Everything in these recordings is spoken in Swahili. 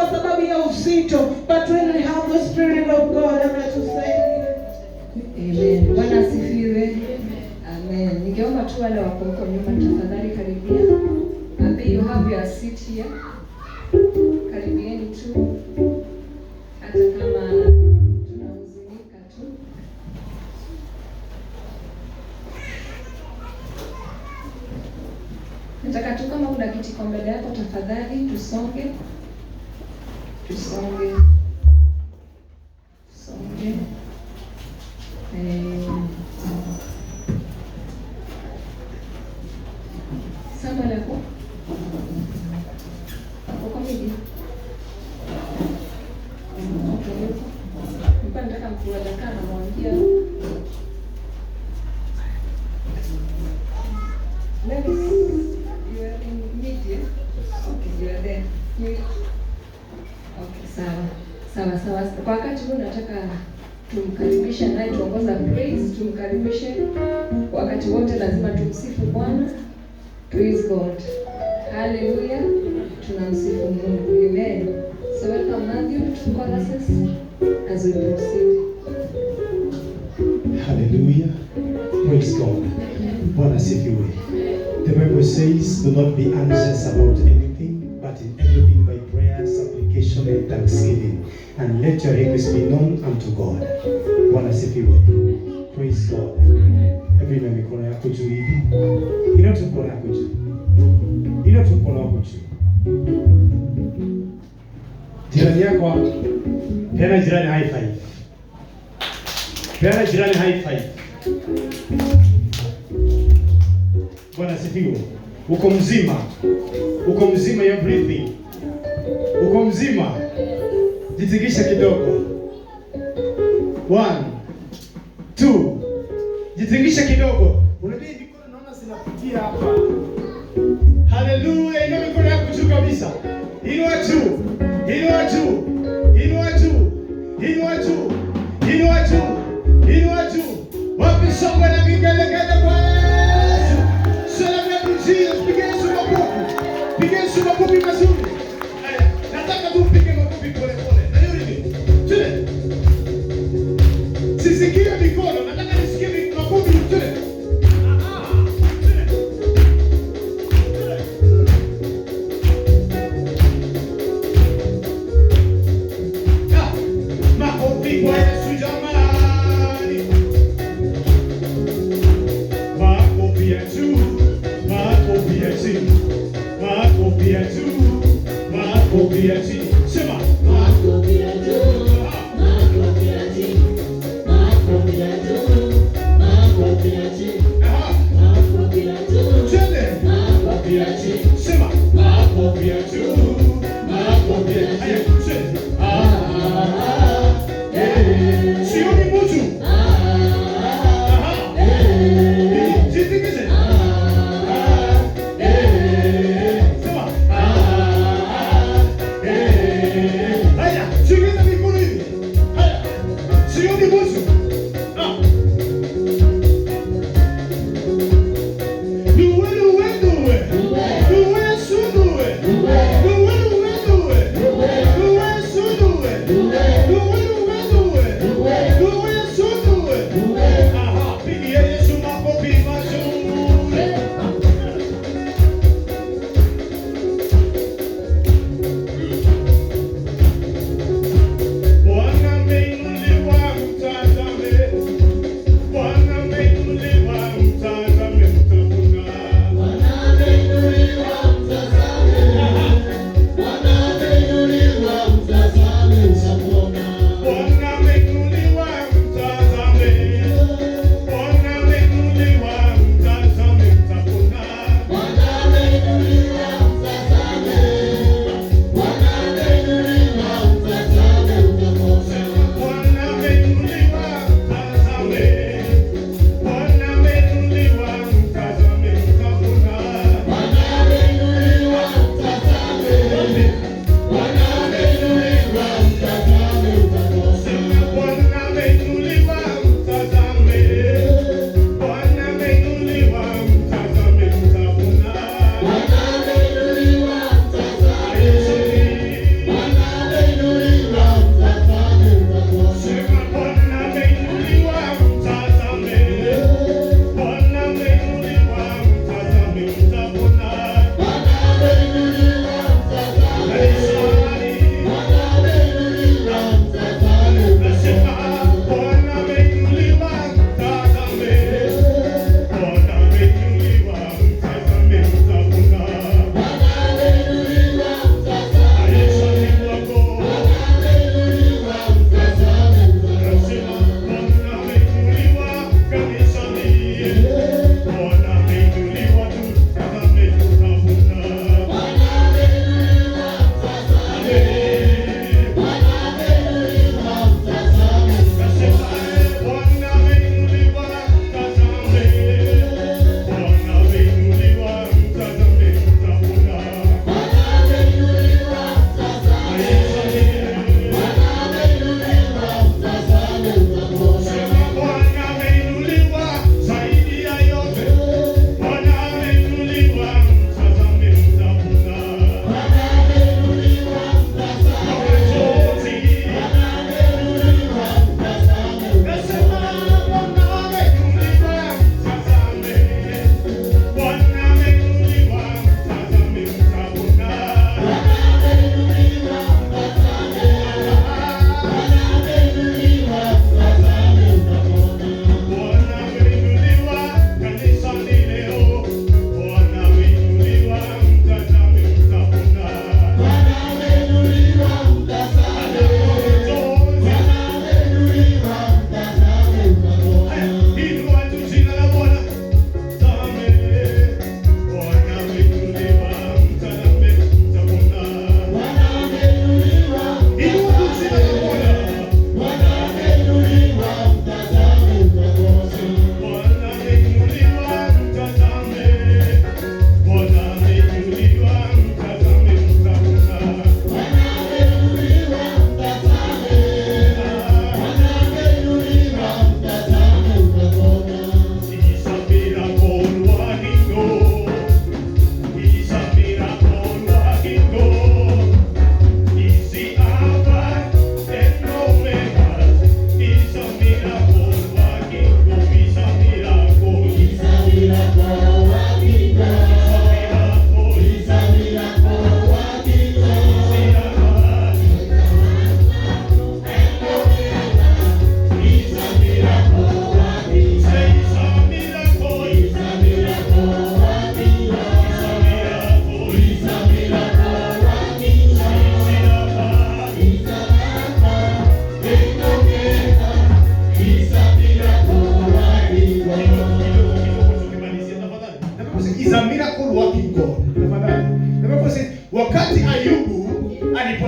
kwa sababu ya uzito. But when we have the Spirit of God, ametusaidia. Amen. Bwana asifiwe. Amen. Ningeomba tu wale wako huko nyuma tafadhali karibia. Abi, you have your seat here. Karibieni tu. Hata kama tunahuzunika tu. Nataka tu kama kuna kiti kwa mbele yako tafadhali tusonge. Tusonge. Tusonge. Samuel ako? Ako kwa media? Okay, yuko. Nilikuwa nataka mtu atakaa namwambia. Lewis, you are in media? Okay, you are there. Okay, sawa. Sawa sawa. Kwa wakati huu nataka tumkaribishe naye tuongoza praise, tumkaribishe. Wakati wote lazima tumsifu Bwana. Praise God. Hallelujah. Tunamsifu Mungu. Amen. So welcome Matthew to choruses as we proceed. Hallelujah. Praise God. Bwana asifiwe. The Bible says, "Do not be anxious about anything, but in everything by prayer, supplication, and thanksgiving. And let your requests be known unto God." Bwana asifiwe. Praise God. Hebu inua mikono yako juu hivi. Inua tu mkono yako juu. Inua tu mkono wako juu. Jirani yako hapo. Peana jirani high five. Peana jirani high five. Bwana asifiwe. Uko mzima. Uko mzima, you're breathing. Uko mzima. Jitingishe kidogo. One, two. Jitingishe kidogo. Unajua hii mikono naona zinapitia hapa. Haleluya! Inua mikono yako juu kabisa. Inua juu. Inua juu. Inua juu. Inua juu. Inua juu. Inua juu. Wapi shangwe na vigelegele kwa Yesu? Celebrate Jesus. Piga Yesu makofi. Piga Yesu makofi mazuri. Haya, nataka tu upige makofi pole pole. Na hiyo hivi. Twende. Sisikie mikono, nataka nisikie makofi. Twende. Aha. Twende. Twende. Ah, makofi kwa Yesu jamani. Makofi ya juu, makofi ya chini, makofi ya juu, makofi ya chini. Sema Makofi ya juu, makofi ya chini, makofi ya juu, makofi ya chini, aha, makofi ya juu, twende. Makofi ya chini, Sema makofi ya juu, makofi ya haya, twende. Ah, ah, eh, sioni mtu. Ah, Aha, eh, jitingize. Ah, eh, Sema ah, eh.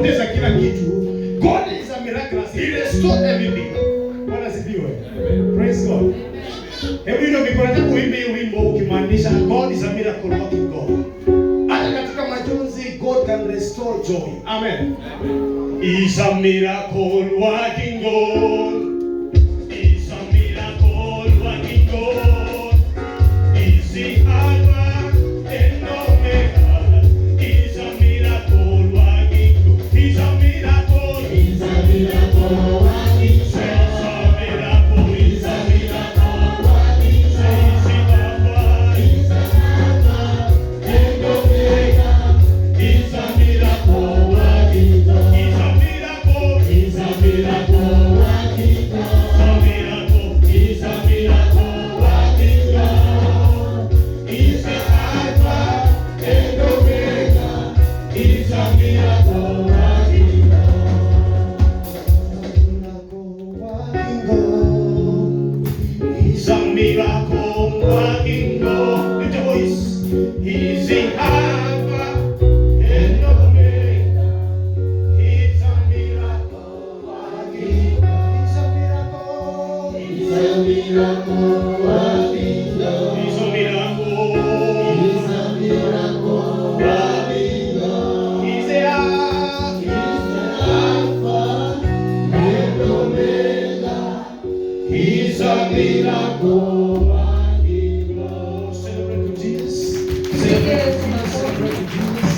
Umepoteza kila kitu. God is a miraculous. He restored everything. Bwana asifiwe. Praise God. Hebu ndio mikono, nataka uimbe hiyo wimbo ukimaanisha God is a miracle working God. Hata katika majonzi, God can restore joy. Amen. Is a miracle working God. Is a miracle working God. Is the Alpha and Omega. Is a miracle working God. Is a miracle. He's a miracle working Is a miracle. Is a miracle. working Is the Alpha. He's a Alpha and Omega. Is a miracle Working God. Is a miracle. He's a miracle working God. A miracle. He's a miracle working God. Is the Alpha and Omega. He's a miracle working God. He's a miracle working God. Lift your voice. He's the Alpha and Omega. He's a miracle working God. He's a miracle. He's a miracle working God. He's a miracle. He's a miracle working God. He's the Alpha. He's the Alpha and Omega. He's a miracle working God. Celebrate to Jesus. Tupige Yesu makofi. Celebrate to Jesus.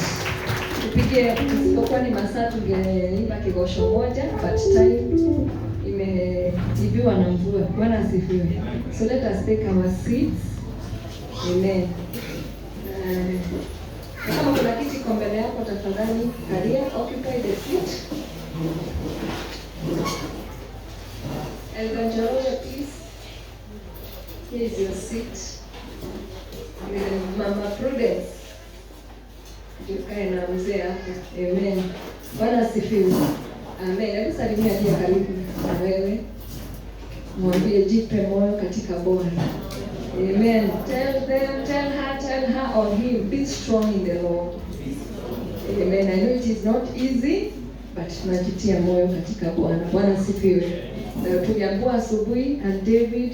Tupige, isipokuwa ni masaa tungeimba kigosho moja, but time imeibiwa na mvua. Bwana asifiwe. So let us take our seats. Amen. Na kama kuna kiti iko mbele yako, tafadhali kalia, occupy the seat. Elder Njoroge, please. Here is your seat. With Mama Prudence. Tukae na mzee hapa. Amen. Bwana asifiwe. Amen. Hebu salimia aliye karibu na wewe. Mwambie jipe moyo katika Bwana. Amen. Tell them, tell her or him, be strong in the Lord. Amen. I know it is not easy, but tunajitia moyo katika Bwana. Bwana asifiwe. Na tuliambiwa asubuhi, and David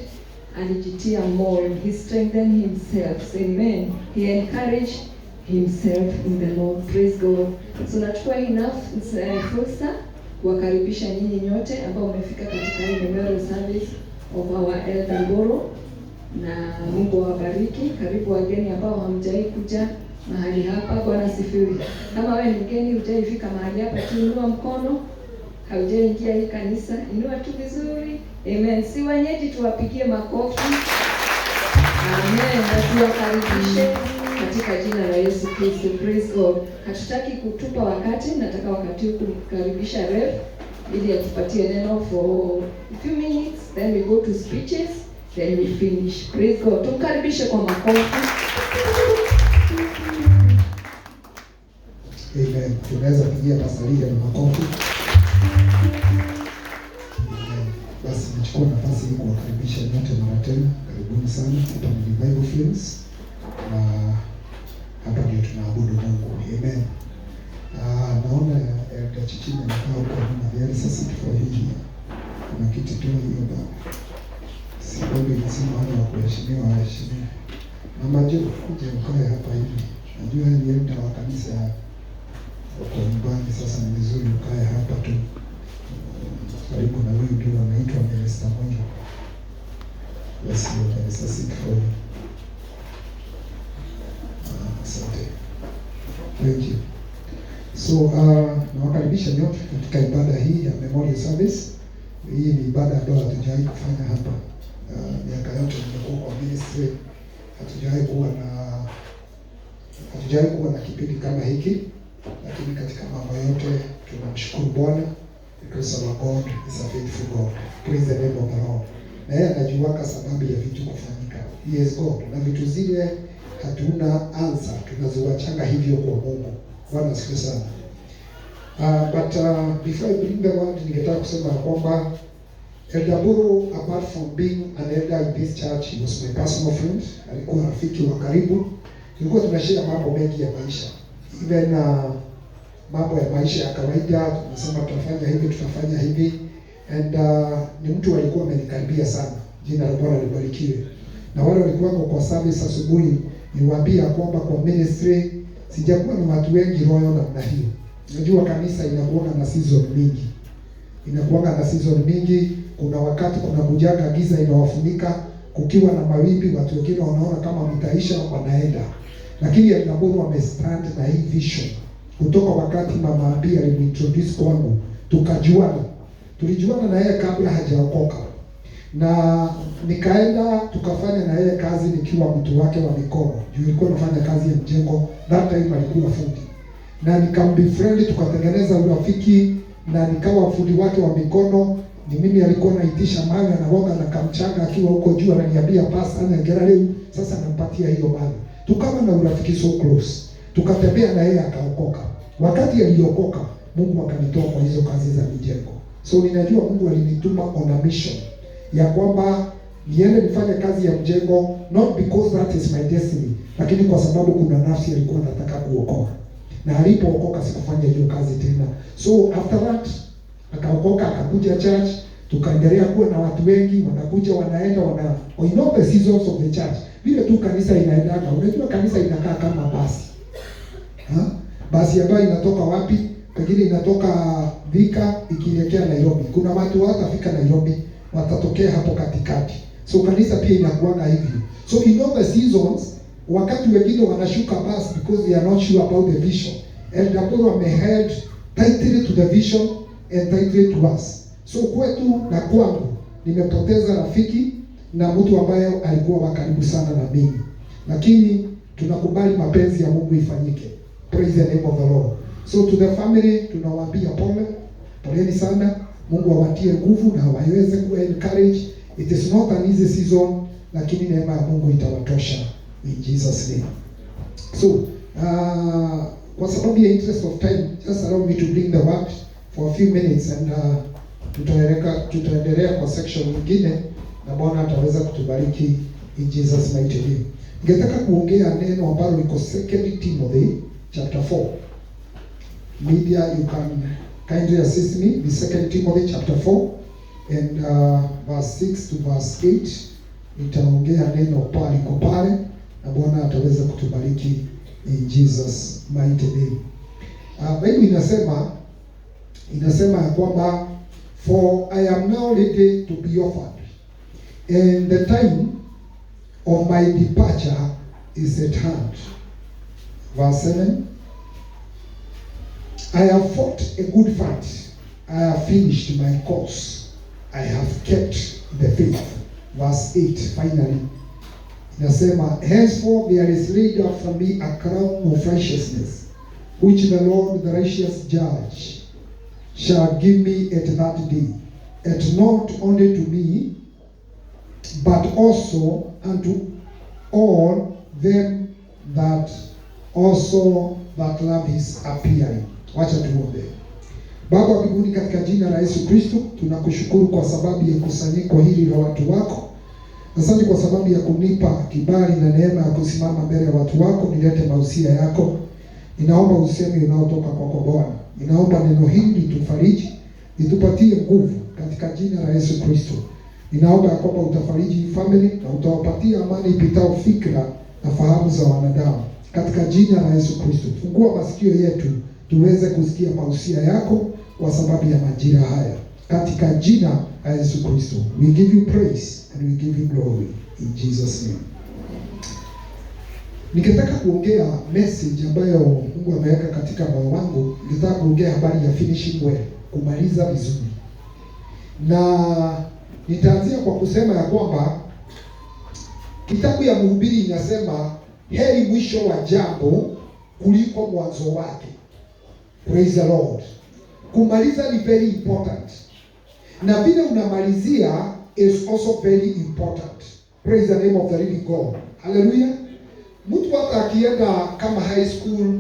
alijitia moyo. He strengthened himself. Amen. He encouraged himself in the Lord. Praise God. So nachukua enough fursa kuwakaribisha nyinyi nyote ambao mmefika katika hii memorial service of our Elder Ngoro, na Mungu awabariki. Karibu wageni ambao hamjawahi kuja mahali hapa. Bwana asifiwe. Kama wewe ni mgeni, hujaifika mahali hapa, tu inua mkono. Haujaingia hii kanisa, inua tu vizuri. Amen. Si wenyeji tuwapigie makofi. Amen. Na tuwakaribishe katika jina la Yesu Kristo. Praise God. Hatutaki kutupa wakati, nataka wakati huu kumkaribisha Rev ili atupatie neno for a few minutes, then we go to speeches, then we finish. Praise God. Tumkaribishe kwa makofi. Amen. Tunaweza pigia Pastor Lydia na makofi. Amen. Basi nichukue nafasi hii kuwakaribisha nyote mara tena. Karibuni sana. Hapa ni Revival Flames na hapa ndio tunaabudu Mungu. Amen. Naona Elder Chichini amekaa huko nyuma. There is a seat for him here. Kuna kiti tu hiyo baba. Si Bible inasema wale wa kuheshimiwa waheshimiwe. Mama Jo, kuja ukae hapa hivi. Najua ni elder wa kanisa ya uko nyumbani, sasa ni vizuri ukae hapa tu karibu na huyu ndio anaitwa Minister Mwingi. Yes, there is a seat for you. Asante. Thank you. So nawakaribisha nyote katika ibada hii ya memorial service. Hii ni ibada ambayo hatujawahi kufanya hapa. Miaka yote nimekuwa kwa ministry, hatujawahi kuwa na kipindi kama hiki, lakini katika mambo yote tunamshukuru Bwana because our God is a faithful God. Praise the name of the Lord. Na yeye anajuaka sababu ya vitu kufanyika. He is God. Na vitu zile hatuna answer, tunaziwachanga hivyo kwa Mungu. Bwana asifiwe sana. But before I bring the word, ningetaka kusema ya kwamba Elder Buru, apart from being an elder in this church, he was my personal friend. Alikuwa rafiki wa karibu. Tulikuwa tunashare mambo mengi ya maisha. Even mambo ya maisha ya kawaida, tunasema tutafanya hivi, tutafanya hivi and ni mtu alikuwa amenikaribia sana. Jina la Bwana libarikiwe. Na wale walikuwa kwa service asubuhi, niwaambia kwamba kwa ministry sijakuwa na watu wengi roho namna hiyo. Unajua kanisa inakuwa na season mingi, inakuwa na season mingi. Kuna wakati kuna kujaga giza inawafunika, kukiwa na mawimbi, watu wengine wanaona kama mtaisha, wanaenda. Lakini Elnaburu amestand na hii vision kutoka wakati Mama Abi alimintroduce kwangu, tukajuana. Tulijuana na yeye kabla hajaokoka, na nikaenda tukafanya na yeye kazi nikiwa mtu wake wa mikono, juu nilikuwa nafanya kazi ya mjengo, that time alikuwa fundi, na nikambefriend, tukatengeneza urafiki na nikawa fundi wake wa mikono. Ni mimi alikuwa naitisha mawe, anagonga na kamchanga akiwa huko juu, ananiambia pasa ana ngera leo, sasa nampatia hiyo mawe. Tukawa na urafiki so close, tukatembea na yeye akaokoka. Wakati aliokoka, Mungu akanitoa kwa hizo kazi za mijengo. So ninajua Mungu alinituma on a mission ya kwamba niende nifanye kazi ya mjengo, not because that is my destiny, lakini kwa sababu kuna nafsi alikuwa anataka kuokoa, na alipookoka sikufanya hiyo kazi tena. So after that akaokoka, akakuja church, tukaendelea kuwa na watu wengi wanakuja wanaenda wana, you know the seasons of the church, vile tu kanisa inaendaga. Unajua kanisa inakaa kama basi ha? Basi ambayo inatoka wapi? Pengine inatoka Thika ikielekea Nairobi. Kuna watu hawatafika Nairobi, watatokea hapo katikati. So kanisa pia inakuanga hivyo. So in all the seasons, wakati wengine wanashuka bus because they are not sure about the vision. Elder Paul ameheld tightly to the vision and tightly to us. So kwetu na kwangu nimepoteza rafiki na mtu ambaye alikuwa wa karibu sana na mimi, lakini tunakubali mapenzi ya Mungu ifanyike. Praise the name of the Lord. So to the family tunawaambia pole, poleni sana. Mungu awatie nguvu na waweze kuwa encourage. It is not an easy season, lakini neema ya Mungu itawatosha in Jesus name. So kwa sababu ya interest of time, just allow me to bring the word for a few minutes and tutaendelea kwa section nyingine na Bwana ataweza kutubariki in Jesus mighty name. Ningetaka kuongea neno ambalo liko 2 Timothy chapter 4. Media, you can kindly assist me. The 2 Timothy chapter 4 and verse 6 to verse 8. Nitaongea neno pale kwa pale na Bwana ataweza kutubariki in Jesus mighty name. Bible inasema ya kwamba, "For I am now ready to be offered and the time of my departure is at hand." Verse 7. "I have fought a good fight. I have finished my course. I have kept the faith." Verse 8, finally. Inasema, "Henceforth there is laid up for me a crown of righteousness, which the Lord, the righteous judge, shall give me at that day, and not only to me, but also unto all them that also that love his appearing." Wacha tuombe. Baba wa mbinguni, katika jina la Yesu Kristo, tunakushukuru kwa sababu ya kusanyiko hili la watu wako. Asante kwa sababu ya kunipa kibali na neema ya kusimama mbele ya watu wako, nilete mausia yako. Ninaomba usemi unaotoka kwako Bwana. Ninaomba neno hili litufariji, litupatie nguvu katika jina la Yesu Kristo. Ninaomba ya kwamba utafariji hii family na utawapatia amani ipitao fikra na fahamu za wanadamu katika jina la Yesu Kristo. Fungua masikio yetu tuweze kusikia mausia yako kwa sababu ya majira haya, katika jina la Yesu Kristo. We give you praise and we give you glory in Jesus name. Ningetaka kuongea message ambayo Mungu ameweka katika moyo wangu. Ningetaka kuongea habari ya finishing well, kumaliza vizuri, na nitaanzia kwa kusema ya kwamba kitabu ya Mhubiri inasema heri mwisho wa jambo kuliko mwanzo wake. Praise the Lord. Kumaliza ni very important, na vile unamalizia is also very important. Praise the name of the living God. Hallelujah. Mtu hata akienda kama high school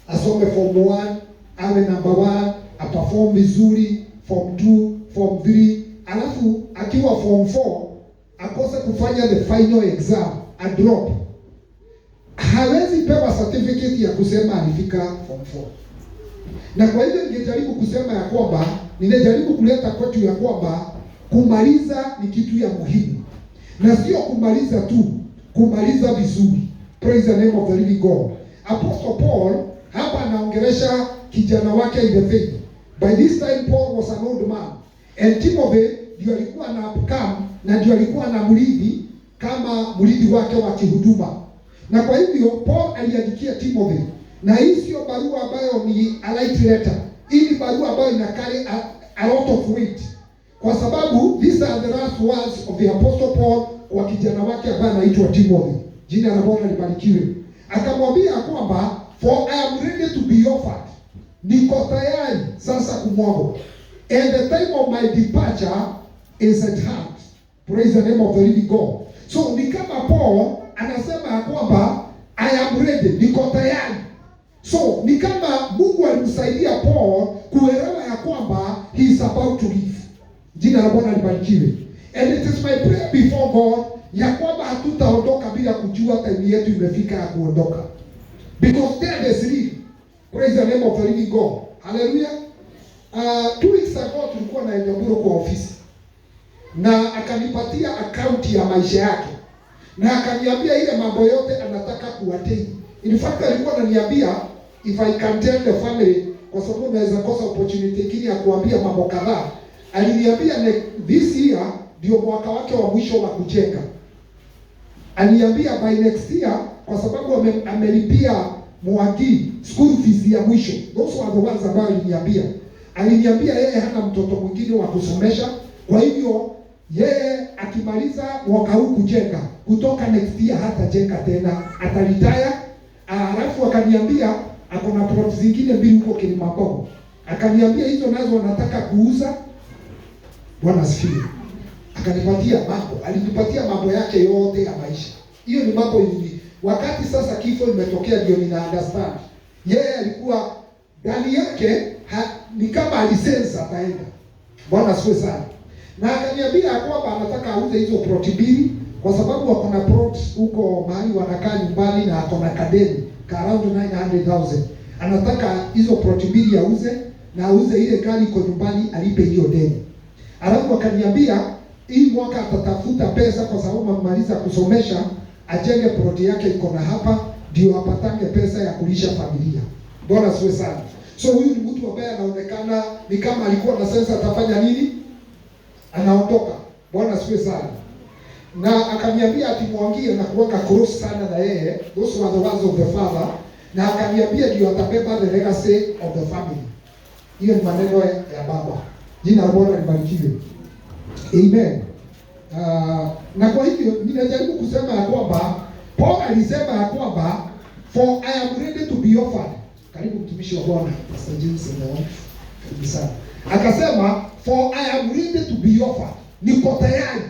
asome form 1 awe number 1, aperform vizuri form 2, form 3, alafu akiwa form 4 akose kufanya the final exam, a drop, hawezi pewa certificate ya kusema alifika form 4. Na kwa hivyo ningejaribu kusema ya kwamba ninajaribu kuleta kwetu ya kwamba kumaliza ni kitu ya muhimu, na sio kumaliza tu, kumaliza vizuri. Praise the name of the living God. Apostle Paul hapa anaongelesha kijana wake in the faith. By this time Paul was an old man and Timothy ndio alikuwa na upcome na ndio alikuwa na mrithi kama mrithi wake wa kihuduma. Na kwa hivyo Paul aliandikia Timothy, na hii sio barua ambayo ni a light letter. Hii ni barua ambayo ina carry a lot of weight, kwa sababu these are the last words of the Apostle Paul kwa kijana wake ambaye anaitwa Timothy. Jina la Bwana libarikiwe. Akamwambia kwamba, "For I am ready to be offered," niko tayari sasa kumwagwa, "and the time of my departure is at hand." Praise the name of the living God. So ni kama Paul anasema ya kwamba I am ready, niko tayari. So ni kama Mungu alimsaidia Paul kuelewa ya kwamba he is about to leave. Jina la Bwana libarikiwe. And it is my prayer before God ya kwamba hatutaondoka bila kujua time yetu imefika ya kuondoka. Because death is real. Praise the name of the living God. Hallelujah. 2 weeks ago tulikuwa na Enyoburo kwa ofisi na akanipatia akaunti ya maisha yake na akaniambia ile mambo yote anataka kuattain. In fact, alikuwa ananiambia if I can tell the family, kwa sababu naweza kosa opportunity ingine ya kuambia mambo kadhaa. Aliniambia this year ndio mwaka wake wa mwisho wa kujenga. Aliniambia by next year, kwa sababu amelipia Mwangi school fees ya mwisho. Those were the ones ambayo aliniambia. Aliniambia yeye hana mtoto mwingine wa kusomesha, kwa hivyo yeye akimaliza mwaka huu kujenga, kutoka next year hatajenga tena, ataretire. Alafu akaniambia ako na plot zingine mbili huko Kilimambogo, akaniambia hizo nazo anataka kuuza. Bwana asifiwe. Akanipatia mambo, alinipatia mambo yake yote ya maisha. Hiyo ni mambo ili wakati sasa kifo imetokea ndio nina understand. Yeye alikuwa ndani yake ni kama alisense ataenda. Bwana asifiwe sana. Na akaniambia ya kwamba anataka auze hizo plot mbili kwa sababu wako na plot huko mahali wanakaa nyumbani na ako na kadeni ka around 900,000. Anataka hizo plot mbili auze na auze ile gari iko nyumbani alipe hiyo deni. Alafu akaniambia hii mwaka atatafuta pesa kwa sababu amemaliza kusomesha, ajenge plot yake iko na hapa ndio apatange pesa ya kulisha familia. Bwana asifiwe sana. So huyu ni mtu ambaye anaonekana ni kama alikuwa na sense atafanya nini? Anaondoka. Bwana asifiwe sana. Na akaniambia ati Mwangi anakuwanga close sana na yeye, those were the words of the father, na akaniambia ndio atabeba the legacy of the family. Hiyo ni maneno ya baba. Jina la Bwana libarikiwe. Amen. Na kwa hivyo ninajaribu kusema ya kwamba Paul alisema ya kwamba, "For I am ready to be offered." Karibu mtumishi wa Bwana, Pastor James and the wife. Karibu sana. Akasema, "For I am ready to be offered." Niko tayari.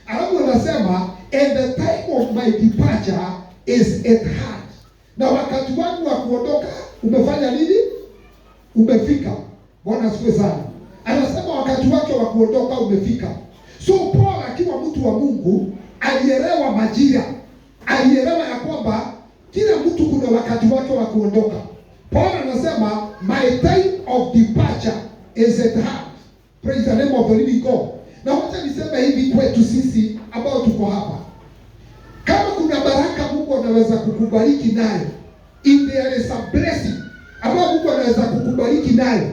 Alafu anasema, "And the time of my departure is at hand." Na wakati wangu wa kuondoka umefanya nini? Umefika. Bwana asifiwe sana. Anasema wakati wake wa kuondoka umefika. So Paul akiwa mtu wa Mungu alielewa majira, alielewa ya kwamba kila mtu kuna wakati wake wa kuondoka. Paul anasema, "My time of departure is at hand." Praise the name of the living God. Na wacha niseme hivi kwetu sisi ambao tuko hapa, kama kuna baraka Mungu anaweza kukubariki nayo, if there is a blessing ambayo Mungu anaweza kukubariki nayo,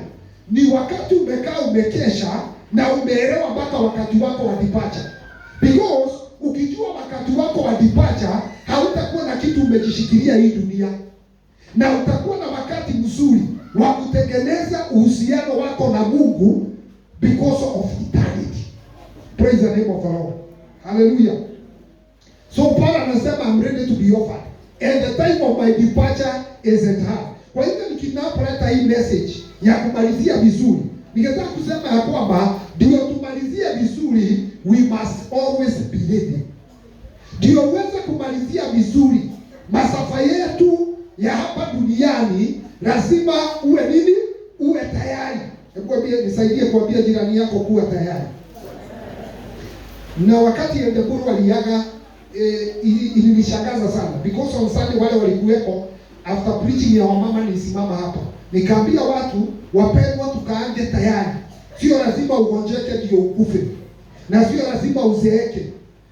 ni wakati umekaa umekesha na umeelewa mpaka wakati wako wa departure. Because ukijua wakati wako wa departure, hautakuwa na kitu umejishikilia hii dunia, na utakuwa na wakati mzuri wa kutengeneza uhusiano wako na Mungu because of eternity. Praise the name of the Lord. Hallelujah. So Paul anasema, "I'm ready to be offered and the time of my departure is at hand." Kwa hivyo nikinapoleta hii message ya kumalizia vizuri, ningetaka kusema ya kwamba ndio tumalizie vizuri, we must always be ready. Ndio uweze kumalizia vizuri masafa yetu ya hapa duniani, lazima uwe nini? Uwe tayari. Hebu nisaidie kuambia jirani yako kuwa tayari. Na wakati Endeburu aliaga, ilinishangaza sana because on Sunday wale walikuweko After preaching ya wamama nilisimama hapa nikaambia watu wapendwa, tukaange tayari. Sio lazima ugonjeke ndio ukufe, na sio lazima uzeeke.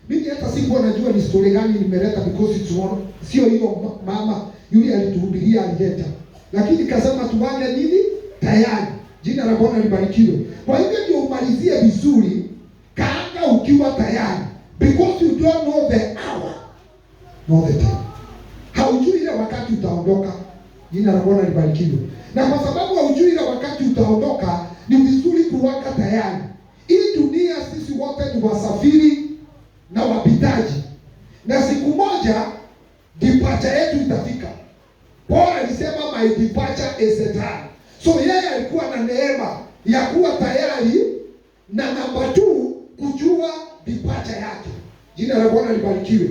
Mimi hata sikuwa najua ni story gani nimeleta because it's one, sio hiyo mama yule alituhubiria alileta, lakini kasema tuange nini tayari. Jina la Bwana libarikiwe. Kwa hivyo ndio umalizie vizuri, kaanga ukiwa tayari, because you don't know the hour nor the time. Haujui ile wakati utaondoka. Jina la Bwana libarikiwe. Na kwa sababu haujui ile wakati utaondoka, ni vizuri kuwaka tayari. Hii dunia sisi wote ni wasafiri na wapitaji, na siku moja departure yetu itafika. Paul alisema my departure is at hand. So yeye alikuwa na neema ya kuwa tayari na namba 2 kujua departure yake. Jina la Bwana libarikiwe.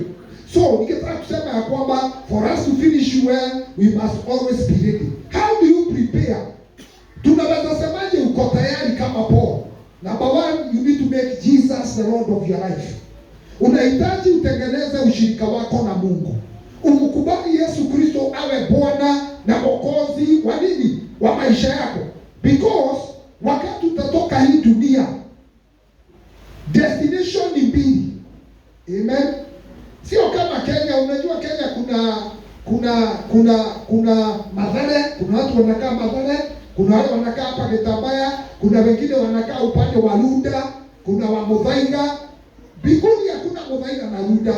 So ningetaka kusema ya kwamba for us to finish well we must always be ready. How do you prepare? Tunaweza semaje uko tayari kama Paul? Number 1, you need to make Jesus the Lord of your life. Unahitaji utengeneze ushirika wako na Mungu. Umkubali Yesu Kristo awe Bwana na Mwokozi wa nini? Wa maisha yako. Because wakati utatoka hii dunia, destination ni mbili. Amen. Sio kama Kenya. Unajua Kenya kuna Mathare, kuna watu wanakaa Mathare, kuna wale wanakaa hapa Gitambaya, kuna wengine wanakaa upande wa Runda, kuna wa Muthaiga. Mbinguni hakuna Muthaiga na Runda.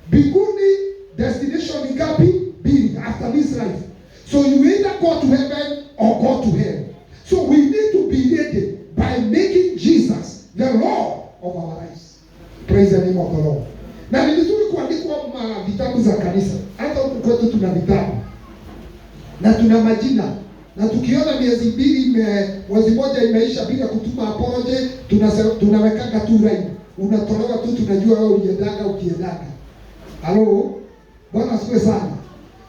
Mbinguni destination ni ngapi? Mbili after this life. So you either go to heaven or go to hell. So we need to be ready by making Jesus the Lord of our lives. Praise the name of the Lord. Na ni vizuri kuandikwa vitabu za kanisa. Hata huku kwetu tuna vitabu na tuna majina, na tukiona miezi mbili mwezi moja imeisha bila kutuma apology, tunawekanga tu line, unatolewa tu, tunajua wewe uliendaga ukiendaga. Halo, Bwana asifiwe sana.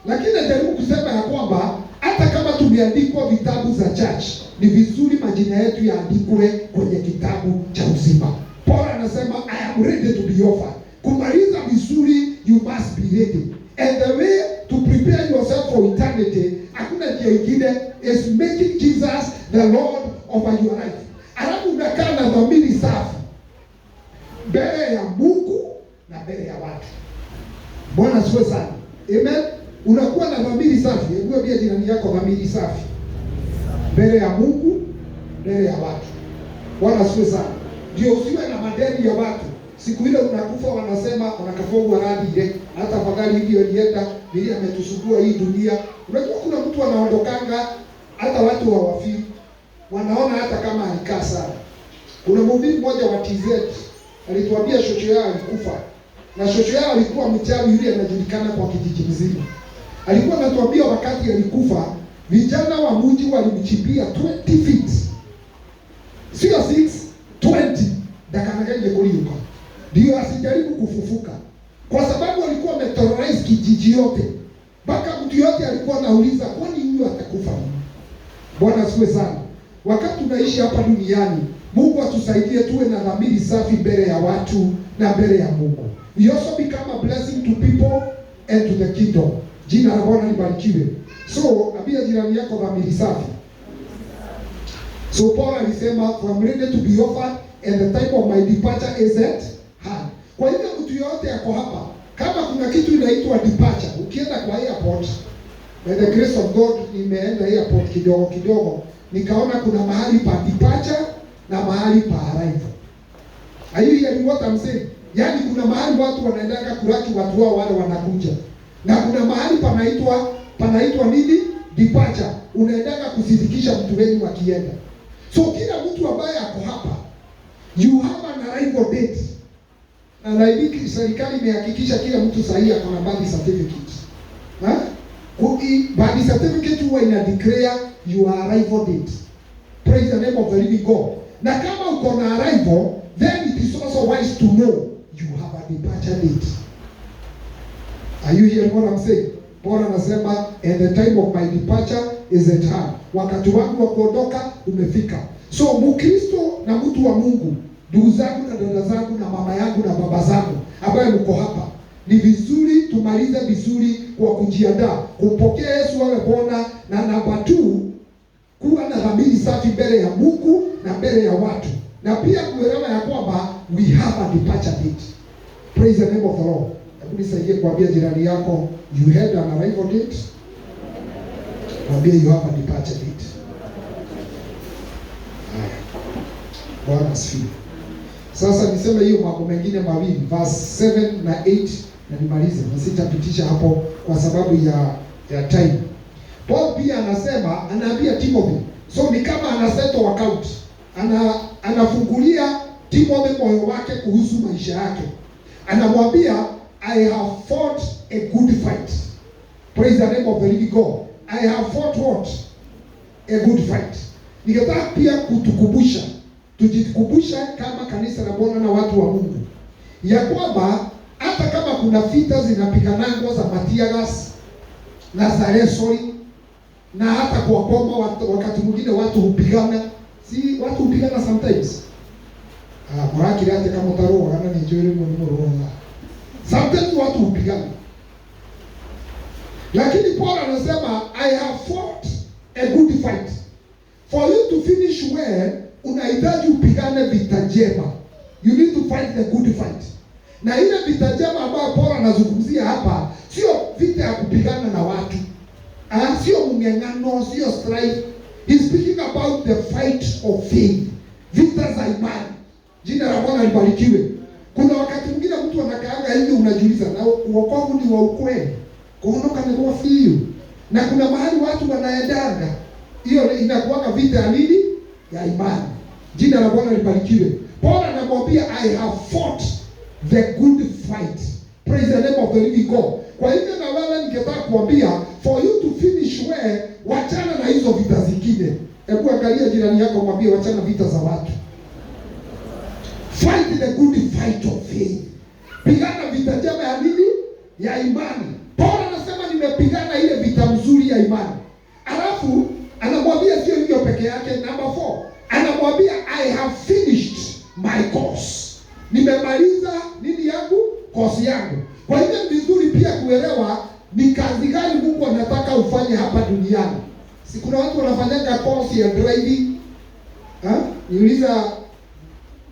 Lakini najaribu kusema ya kwamba hata kama tumeandikwa vitabu za church, ni vizuri majina yetu yaandikwe kwenye kitabu cha uzima. Paul anasema I am ready to be offered. Kumaliza vizuri, you must be ready. And the way to prepare yourself for eternity, hakuna njia ingine, is making Jesus the Lord over your life. Alafu unakaa na dhamiri safi mbele ya Mungu na mbele ya watu. Bwana asifiwe sana. Amen. Unakuwa na dhamiri safi. Hebu ambia jirani yako dhamiri safi mbele ya Mungu, mbele ya watu. Bwana asifiwe sana. Ndio usiwe na madeni ya watu. Siku ile unakufa wanasema unakafua radhi ile, hata afadhali hivyo ilienda vile ametusugua hii dunia. Unajua kuna mtu anaondokanga hata watu hawafii, wanaona hata kama alikaa sana. Kuna mhubiri mmoja wa TZ alituambia shosho yao alikufa, na shosho yao alikuwa mchawi yule anajulikana kwa kijiji mzima. Alikuwa anatuambia wakati alikufa vijana wa mji walimchimbia 20 feet, sio 6, 20 ndakanagaje kuliuka, ndio asijaribu kufufuka, kwa sababu alikuwa ameterrorize kijiji yote, mpaka mtu yote alikuwa anauliza kwani huyu atakufa? Bwana asifiwe sana. Wakati tunaishi hapa duniani, Mungu atusaidie tuwe na dhamiri safi mbele ya watu na mbele ya Mungu. We also become a blessing to people and to the kingdom. Jina la Bwana libarikiwe. So, ambia jirani yako dhamiri safi. So Paul alisema, for I'm ready to be offered and the time of my departure is at hand. Kwa hivyo mtu yote yako hapa, kama kuna kitu inaitwa departure, ukienda kwa airport, by the grace of God nimeenda airport kidogo kidogo, nikaona kuna mahali pa departure na mahali pa arrival. Are you hearing what I'm saying? Yaani kuna mahali watu wanaendaga kulaki watu wao wale wanakuja. Na kuna mahali panaitwa nini? Departure. Unaendaga kusidikisha mtu wenu akienda. So kila mtu ambaye ako hapa, you have an arrival date. Na I serikali imehakikisha kila mtu sahihi ako na birth certificate. Ha? Birth certificate huwa ina declare your arrival date. Praise the name of the living God. Na kama uko na arrival, then it is also wise to know you have a departure date. Are you hearing what I'm saying? Paul anasema, and the time of my departure is at hand. Wakati wangu wa kuondoka umefika. So Mkristo na mtu wa Mungu, ndugu zangu na dada zangu na mama yangu na baba zangu ambaye mko hapa, Ni vizuri tumalize vizuri kwa kujiandaa kumpokea Yesu awe Bwana, na namba 2, kuwa na dhamiri safi mbele ya Mungu na mbele ya watu, na pia kuelewa ya kwamba we have a departure date. Praise the name of the Lord. Hebu nisaidie kuambia jirani yako, you had an arrival date. Mwambie you have a departure date. Haya. Bwana asifiwe. Sasa niseme hiyo mambo mengine mawili, verse 7 na 8, na nimalize, na sitapitisha hapo kwa sababu ya time. Paul pia anasema, anaambia Timothy, so ni kama ana settle account, anafungulia Timothy moyo wake kuhusu maisha yake. Anamwambia, "I have fought a good fight." Praise the name of the living God. I have fought what? A good fight. Ningetaka pia kutukumbusha, tujikumbushe kama kanisa la Bwana na watu wa Mungu, ya kwamba hata kama kuna vita zinapiganangwa za matear gas na za resori na hata kwa boma wakati mwingine watu hupigana, si watu hupigana sometimes? Ah, murakire ate kama utaroga na ni njuri mu muroga. Sometimes watu hupigana, lakini Paul anasema, "I have fought a good fight." For you to finish well, unahitaji upigane vita njema. You need to fight the good fight. Na ile vita njema ambayo Paul anazungumzia hapa sio vita ya kupigana na watu. Ah, sio mng'ang'ano, sio strife. He's speaking about the fight of faith. Vita za imani. Jina la Bwana libarikiwe. Kuna wakati mwingine mtu anakaanga hivi, unajiuliza, na uokovu ni wa ukweli? Kuondoka ni kwa fiu. Na kuna mahali watu wanaendanga. Hiyo inakuwaga vita ya nini? Ya imani. Jina la Bwana libarikiwe. Paul anamwambia, "I have fought the good fight." Praise the name of the living God. Kwa hivyo na wewe ningetaka kuambia, for you to finish well, wachana na hizo vita zingine. Hebu angalia jirani yako, mwambie, "Wachana vita za watu." Fight the good fight of faith. Pigana vita njema ya nini? Ya imani. Paul anasema, "Nimepigana ile vita mzuri ya imani." Alafu anamwambia sio hivyo peke yake. Number 4, anamwambia, "I have finished my course." Nimemaliza nini yangu? Course yangu. Kwa hivyo ni vizuri pia kuelewa ni kazi gani Mungu anataka ufanye hapa duniani. Si kuna watu wanafanyanga course ya driving? Ha? Niuliza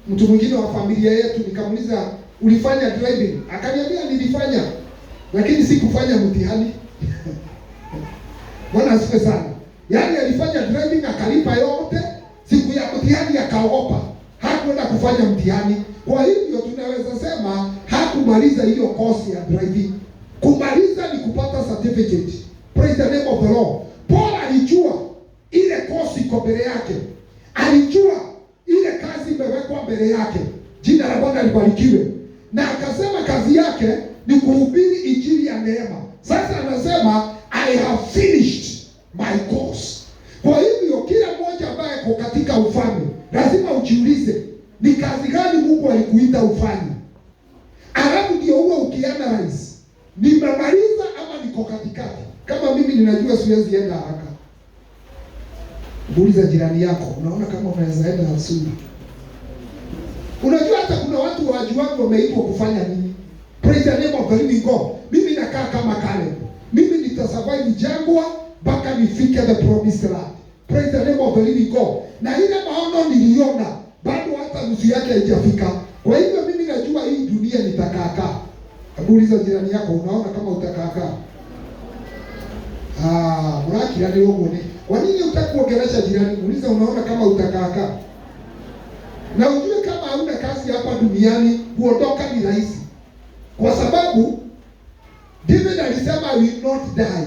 mtu mwingine wa familia yetu, nikamuuliza, "Ulifanya driving?" Akaniambia, "Nilifanya, lakini sikufanya mtihani." Bwana asifiwe sana. Yaani alifanya driving akalipa yote, siku ya mtihani akaogopa, hakwenda kufanya mtihani. Kwa hivyo tunaweza sema hakumaliza hiyo course ya driving. Kumaliza ni kupata certificate. Praise the name of the Lord. Paul alijua ile course iko mbele yake, alijua ile kazi imewekwa mbele yake. Jina la Bwana libarikiwe. Na akasema kazi yake ni kuhubiri injili ya neema. Sasa anasema, "I have finished my course." Kwa hivyo kila mmoja ambaye ako katika ufalme lazima ujiulize ni kazi gani Mungu alikuita ufanye, alafu ndio huo ukianalyze, nimemaliza ama niko katikati? Kama mimi ninajua siwezi enda haraka. Muuliza jirani yako, "Unaona kama unaweza enda soon?" Unajua hata kuna watu wajuaji wameitwa kufanya nini. Praise the name of the living God. Mimi nakaa kama Caleb. Mimi nitasurvive jangwa mpaka nifike the promised land. Praise the name of the living God. Na ile maono niliona bado hata nusu yake haijafika. Kwa hivyo mimi najua hii dunia nitakaa kaa. Hebu uliza jirani yako, "Unaona kama utakaa kaa?" Ah, murakira ni uguo ni. Kwa nini hutaki kuongelesha jirani? Uliza, "Unaona kama utakaa kaa?" Na ujue kama hauna kazi hapa duniani, kuondoka ni rahisi. Kwa sababu David alisema, "I will not die,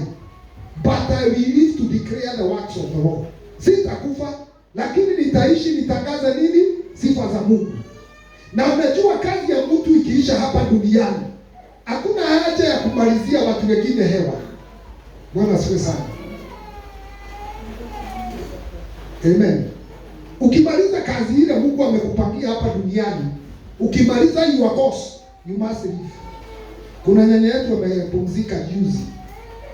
but I will live to declare the works of the Lord." Sitakufa, lakini nitaishi nitangaze nini? Sifa za Mungu. Na unajua kazi ya mtu ikiisha hapa duniani, hakuna haja ya kumalizia watu wengine hewa. Bwana asifiwe sana. Amen. Ukimaliza kazi ile Mungu amekupangia hapa duniani, ukimaliza your course, you must leave. Kuna nyanya yetu amepumzika juzi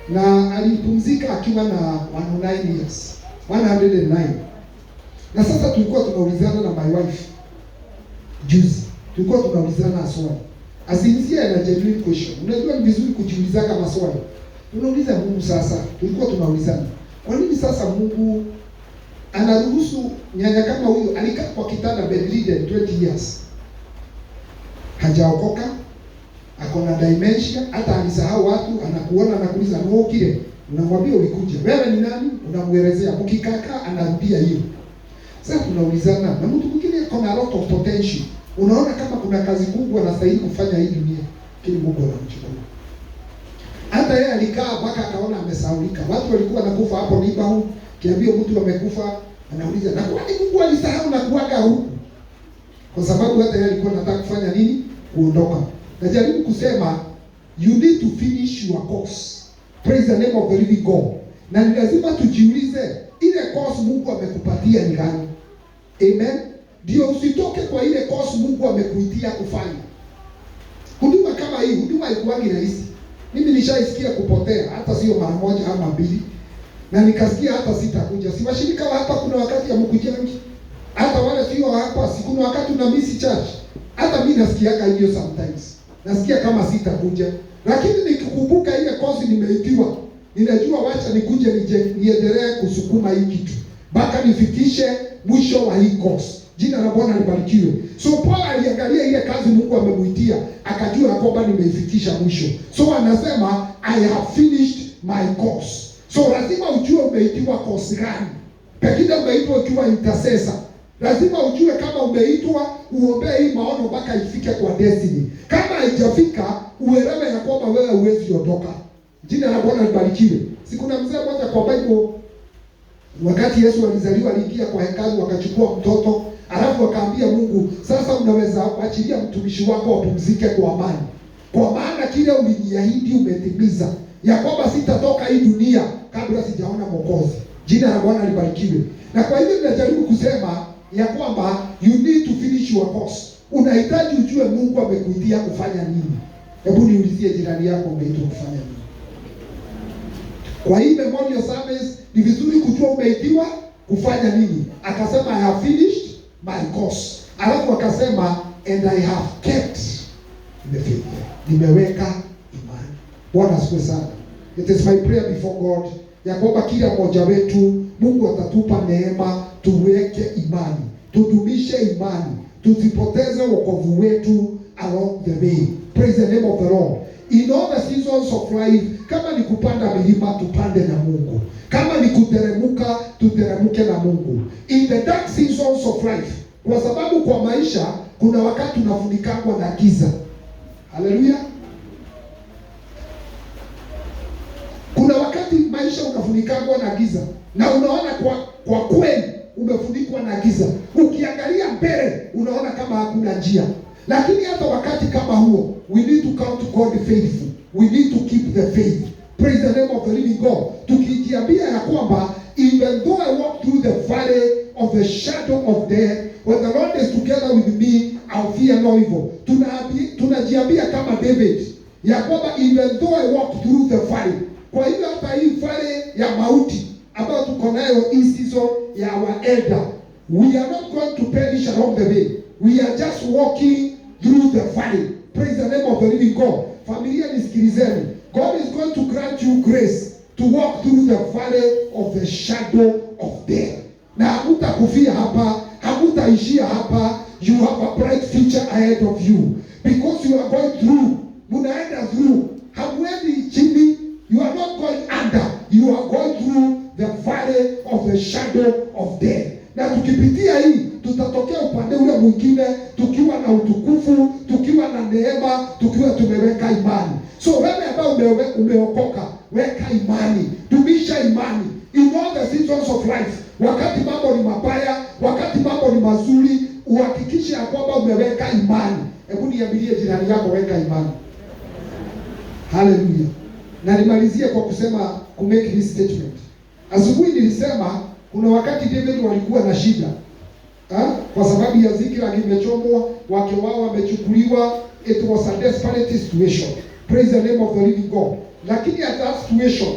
na alipumzika akiwa na 109 years, 109. Na sasa tulikuwa tunaulizana na my wife juzi, tulikuwa tunaulizana swali. A sincere and a genuine question. Unajua ni vizuri kujiulizaga maswali. Unauliza Mungu sasa, tulikuwa tunaulizana. Kwa nini sasa Mungu anaruhusu nyanya kama huyu alikaa kwa kitanda bedridden 20 years? Hajaokoka, ako na dementia, hata alisahau watu, anakuona anakuuliza "Nũũkire?" Unamwambia ulikuja. Wewe ni nani? Unamuelezea. Mkikaka anarudia hiyo. Sasa tunaulizana na mtu mwingine ako na lot of potential. Unaona kama kuna kazi kubwa anastahili kufanya hii dunia, lakini Mungu anamchukua. Hata yeye alikaa mpaka akaona amesahaulika. Watu walikuwa wanakufa hapo neighborhood, kiambia mtu amekufa, anauliza na kwani Mungu alisahau na kuaga huku? Kwa sababu hata yeye alikuwa anataka kufanya nini? Kuondoka. Najaribu kusema you need to finish your course. Praise the name of the living God. Na ni lazima tujiulize ile course Mungu amekupatia ni gani? Amen. Ndio usitoke kwa ile course Mungu amekuitia kufanya. Huduma kama hii, huduma haikuangi rahisi. Mimi nishaisikia kupotea hata sio mara moja ama mbili, na nikasikia hata sitakuja. Si washirika wa hapa kuna wakati hamkujangi, hata wale sio wa hapa, si kuna wakati una miss church. Hata mimi nasikiaga hiyo sometimes, nasikia kama sitakuja, lakini nikikumbuka ile course nimeitiwa, ninajua wacha nikuje nije, niendelee kusukuma hii kitu mpaka nifikishe mwisho wa hii course. Jina la Bwana libarikiwe. So Paul aliangalia ile kazi Mungu amemuitia, akajua ya kwamba nimeifikisha mwisho. So anasema I have finished my course. So lazima ujue umeitiwa course gani. Pengine umeitwa ukiwa intercessor. Lazima ujue kama umeitwa uombee hii maono mpaka ifike kwa destiny. Kama haijafika, uelewe ya kwamba wewe huwezi ondoka. Jina la Bwana libarikiwe. Si kuna mzee mmoja kwa Bible wakati Yesu alizaliwa aliingia kwa hekalu akachukua mtoto, alafu akaambia Mungu, sasa unaweza achilia mtumishi wako apumzike kwa amani, kwa maana kile uliniahidi umetimiza, ya kwamba sitatoka hii dunia kabla sijaona Mwokozi. Jina la Bwana libarikiwe. Na kwa hivyo ninajaribu kusema ya kwamba you need to finish your course. Unahitaji ujue Mungu amekuitia kufanya nini. Hebu niulizie jirani yako, umeitwa kufanya nini? Kwa hii memorial service ni vizuri kujua umeitiwa kufanya nini. Akasema I have finished my course, alafu akasema and I have kept the faith, nimeweka imani. Bwana asifiwe sana. It is my prayer before God ya kwamba kila mmoja wetu Mungu atatupa neema tuweke imani, tudumishe imani, tusipoteze wokovu wetu along the way. Praise the name of the Lord. In all the seasons of life, kama ni kupanda milima tupande na Mungu, kama ni kuteremuka tuteremuke na Mungu. In the dark seasons of life, kwa sababu kwa maisha kuna wakati unafunikangwa na giza. Haleluya! Kuna wakati maisha unafunikangwa na giza na unaona kwa kweli umefunikwa na giza. Ukiangalia mbele unaona kama hakuna njia, lakini hata wakati kama huo, we need to count God faithful, we need to keep the faith. Praise the name of the living God. Tukijiambia ya kwamba even though I walk through the valley of the shadow of death, when the Lord is together with me, I'll fear no evil. Tunajiambia kama David ya kwamba even though I walk through the valley. Kwa hiyo hata hii valley ya mauti ambayo tuko nayo hii season ya our elder, we are not going to perish along the way. We are just walking through the valley. Praise the name of the living God. Familia nisikilizeni. God is going to grant you grace to walk through the valley of the shadow of death. Na hamutakufia hapa, hamutaishia hapa. You have a bright future ahead of you because you are going through. Munaenda through. Hamwendi chini. You are not going under. You are going through the valley of the shadow of death. Na tukipitia hii tutatokea upande ule mwingine tukiwa na utukufu, tukiwa na neema, tukiwa tumeweka imani. So wewe ambaye umeokoka, weka imani, dumisha imani in all the seasons of life. Wakati mambo ni mabaya, wakati mambo ni mazuri, uhakikishe ya kwamba umeweka imani. Hebu niambilie jirani yako, weka imani. Haleluya. Na nimalizie kwa kusema, ku make this statement. Asubuhi nilisema kuna wakati David walikuwa na shida ha? Kwa sababu ya Ziklag imechomwa, wake wao wamechukuliwa. It was a desperate situation. Praise the name of the living God. Lakini at that situation,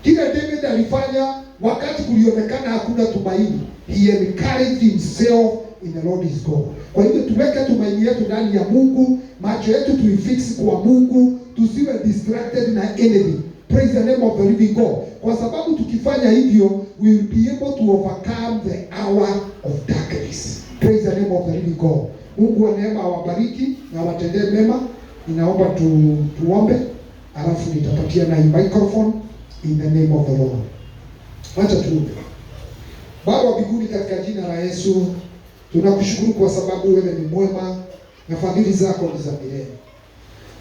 kile David alifanya wakati kulionekana hakuna tumaini, he encouraged himself in the Lord is God. Kwa hivyo tuweke tumaini yetu ndani ya Mungu, macho yetu tuifix kwa Mungu, tusiwe distracted na anything. Praise the name of the living God. Kwa sababu tukifanya hivyo, we will be able to overcome the hour of darkness. Praise the name of the living God. Mungu wa neema awabariki na awatendee mema. Ninaomba tuombe, alafu nitapatia na hii microphone in the name of the Lord. Wacha tuombe. Baba wa mbinguni, katika jina la Yesu tunakushukuru kwa sababu wewe ni mwema na fadhili zako ni za milele.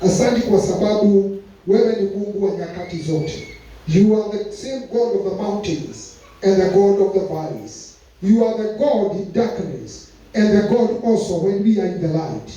Asante kwa sababu wewe ni Mungu wa nyakati zote. You are the same God of the mountains and the God of the valleys. You are the God in darkness and the God also when we are in the light.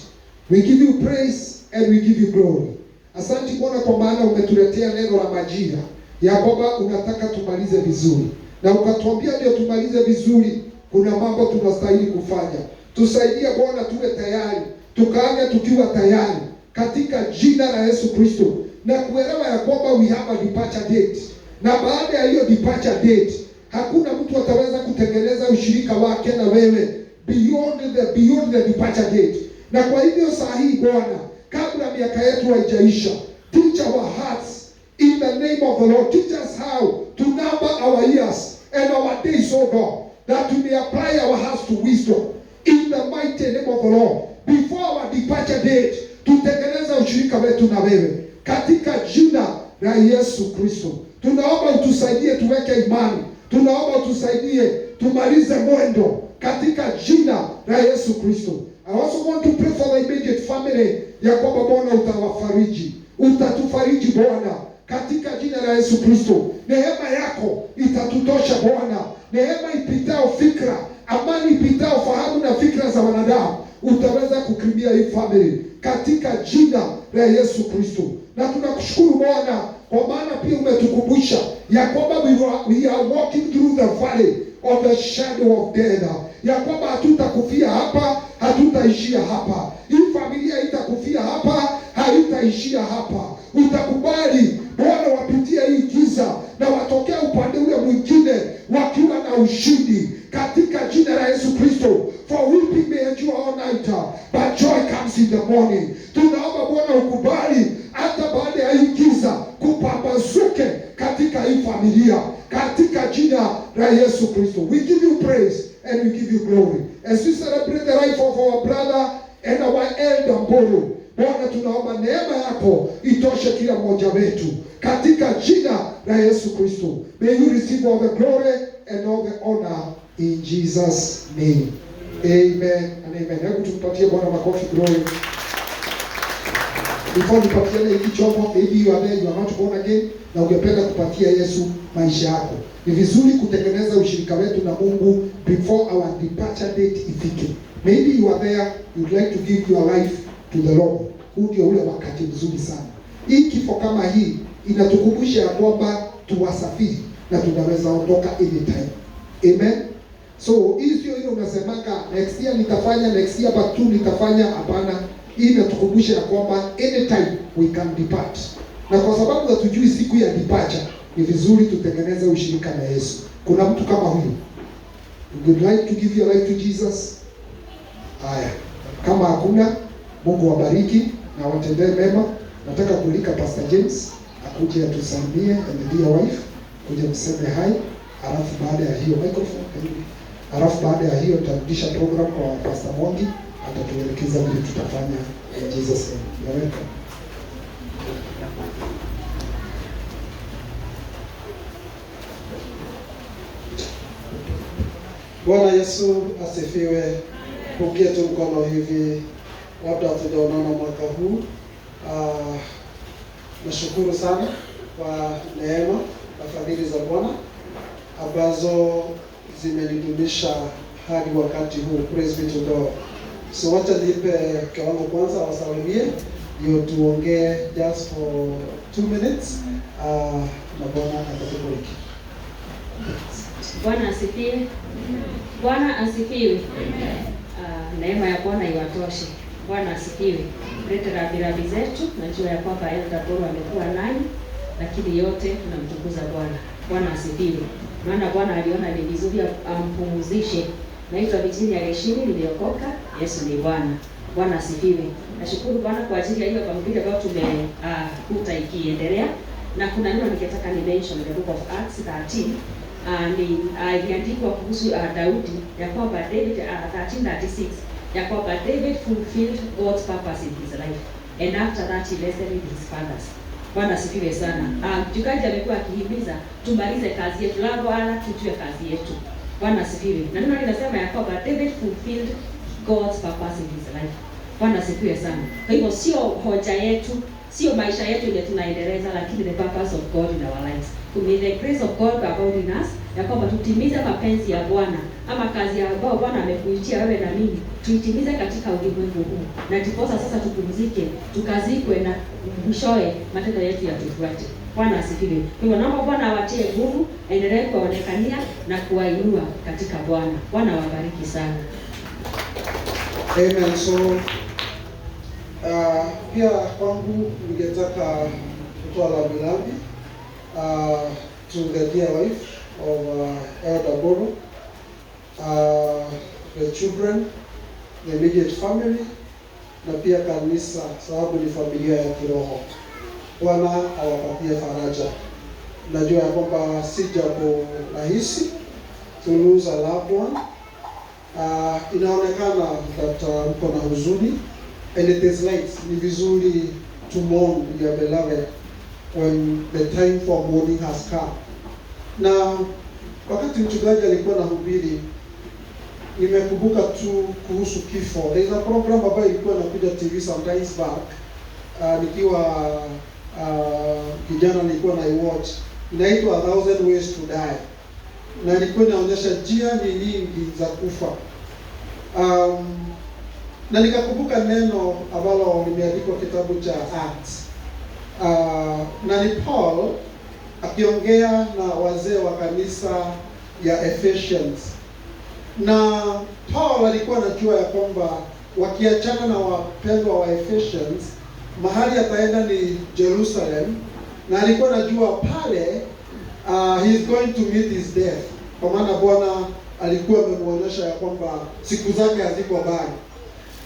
We give you praise and we give you glory. Asante Bwana kwa maana umetuletea neno la majira ya kwamba unataka tumalize vizuri, na ukatuambia ndio tumalize vizuri, kuna mambo tunastahili kufanya. Tusaidie Bwana, tuwe tayari, tukaange tukiwa tayari katika jina la Yesu Kristo, na kuelewa ya kwamba we have a departure date, na baada ya hiyo departure date hakuna mtu ataweza kutengeneza ushirika wake na wewe beyond the departure date. Na kwa hivyo saa hii Bwana, kabla miaka yetu haijaisha, teach our hearts in the name of the Lord. Teach us how to number our years and our days, O God, that we may apply our hearts to wisdom in the mighty name of the Lord. Before our departure date, tutengeneze ushirika wetu na wewe katika jina la Yesu Kristo. Tunaomba utusaidie tuweke imani, tunaomba utusaidie tumalize mwendo katika jina la Yesu Kristo. I also want to pray for the immediate family ya kwamba Bwana utawafariji, utatufariji Bwana katika jina la Yesu Kristo. Neema yako itatutosha Bwana, neema ipitao fikra, amani ipitao fahamu na fikra za wanadamu, utaweza kukirimia hii family katika jina la Yesu Kristo. Na tunakushukuru Bwana kwa maana pia umetukumbusha ya kwamba we are walking through the valley of the shadow of death, ya kwamba hatutakufia hapa, hatutaishia hapa. Hii familia haitakufia hapa, haitaishia hapa. Utakubali Bwana wapitie hii giza na watokea upande ule mwingine wakiwa na ushindi katika jina la Yesu Kristo. For weeping may endure all night, but joy comes in the morning. Tunaomba Bwana ukubali hata baada ya hii giza kupambazuke katika hii familia katika jina la Yesu Kristo. We give you praise and we give you glory as we celebrate the life of our brother and our elder Mburu. Bwana, tunaomba neema yako itoshe kila mmoja wetu katika jina la Yesu Kristo. May you receive all the glory and all the honor in Jesus' name. Amen and amen. Hebu tumpatie Bwana makofi, glory. Before nipatiane hiki chombo, maybe you are there, you are not born again, na ungependa kupatia Yesu maisha yako. Ni vizuri kutengeneza ushirika wetu na Mungu before our departure date ifike. Maybe you are there, you'd like to give your life to the Lord. Huu ndio ule wakati mzuri sana. Hii kifo kama hii inatukumbusha ya kwamba tuwasafiri na tunaweza ondoka anytime. Amen. So hii sio ile unasemanga next year nitafanya, next year but two nitafanya. Hapana, hii inatukumbusha ya kwamba anytime we can depart, na kwa sababu hatujui siku ya departure, ni vizuri tutengeneze ushirika na Yesu. Kuna mtu kama huyu, you would like to give your life to Jesus? Haya, kama hakuna, Mungu wabariki na watendee mema. Nataka kualika Pastor James akuje atusalimie and the dear wife, kuja mseme hi, alafu baada ya hiyo microphone karibu. Alafu baada ya hiyo tutarudisha program kwa Pastor Mwangi, atatuelekeza vile tutafanya in Jesus' name. You're welcome. Bwana Yesu asifiwe. Pungie tu mkono hivi, labda hatujaonana mwaka huu. Nashukuru sana kwa neema na fadhili za Bwana ambazo zimenidumisha hadi wakati huu. Praise be to God. So wacha nipe mke wangu kwanza wasalimie, ndio tuongee just for 2 minutes, na Bwana atatubariki. Bwana asifiwe. Bwana asifiwe. Neema ya Bwana iwatoshe. Bwana asifiwe. Lete rambirambi zetu. Najua ya kwamba Elder Boro amekuwa nani, lakini yote tunamtukuza Bwana. Bwana asifiwe. Maana Bwana aliona ni vizuri ampumzishe. Naitwa Virginia Geshini, niliokoka. Yesu ni Bwana. Bwana asifiwe. Nashukuru Bwana kwa ajili ya hiyo mahubiri ambayo tumekuta ikiendelea, na kuna neno ningetaka ni mention, the book of Acts 13. Ni iliandikwa kuhusu Daudi ya kwamba David, 13:36, ya kwamba David fulfilled God's purpose in his life and after that he rested with his fathers. Bwana asifiwe sana. Mchungaji amekuwa akihimiza tumalize kazi yetu, la Bwana tujue kazi yetu. Bwana asifiwe. Na neno linasema ya kwamba David fulfilled God's purpose in his life. Bwana asifiwe sana. Kwa hivyo sio hoja yetu, sio maisha yetu ile tunaendeleza, lakini the purpose of God in our lives. May the grace of God abound in us, ya kwamba tutimize mapenzi ya Bwana ama kazi ambayo Bwana amekuitia wewe na mimi, tuitimize katika ulimwengu huu, na ndiposa sasa tupumzike, tukazikwe na mwishowe matendo yetu yatufuate. Bwana asifiwe. Kwa hivyo naomba Bwana awatie nguvu, aendelee kuwaonekania na kuwainua katika Bwana. Bwana awabariki sana. Amen. So pia kwangu ningetaka kutoa rambirambi to the dear wife of Elder Boro, the children, the immediate family na pia kanisa, sababu ni familia ya kiroho. Bwana awapatie faraja. Najua ya kwamba si jambo rahisi to lose a loved one. Inaonekana that mko na huzuni and it is right, ni vizuri to mourn your beloved when the time for mourning has come. Na wakati mchungaji alikuwa nahubiri, nimekumbuka tu kuhusu kifo. There is a program ambayo ilikuwa inakuja TV sometimes back. Nikiwa kijana nilikuwa na watch, inaitwa A Thousand Ways to Die, na ilikuwa inaonyesha njia ni nyingi za kufa. Na nikakumbuka neno ambalo limeandikwa kitabu cha Acts. Na ni Paul akiongea na wazee wa kanisa ya Ephesians. Na Paul alikuwa anajua ya kwamba wakiachana na wapendwa wa Ephesians, mahali ataenda ni Jerusalem, na alikuwa anajua pale he is going to meet his death, kwa maana Bwana alikuwa amemwonyesha ya kwamba siku zake haziko mbali.